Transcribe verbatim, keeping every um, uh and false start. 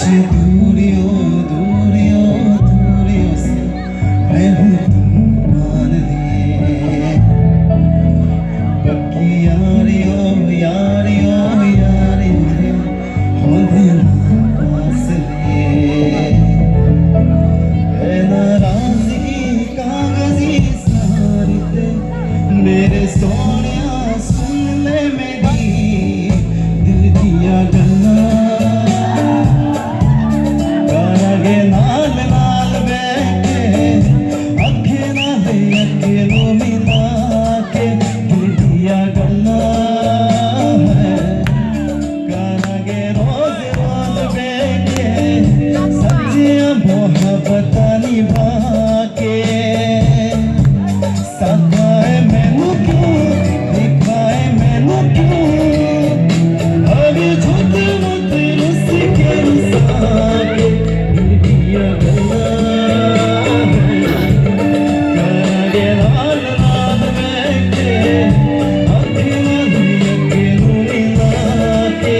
दूरियों, दूरियों, दूरियों से मैं हूँ तुम्हारे लिए। पक्की यारियों, यारियों, यारियों, होंदे ना पास लिए। ए नाराजगी कागजी सारी ते, मेरे सोनिया सुन ले मेरी दिल दिया गल्ला। कारागे नाल नाल बहके, अखे नाल अखे नु मिला के दिल दिया गल्ला है। कारागे रोज रोज बहके, सच्ची मोहब्बत निभा के। सताए मैनू क्यों, दिखाए मैनू क्यों, अभी झूठ मूठ रुस के रुसा के, दिल दिया गल्ला है। कारागे नाल नाल बहके, अखे नाल अखे नु मिला के।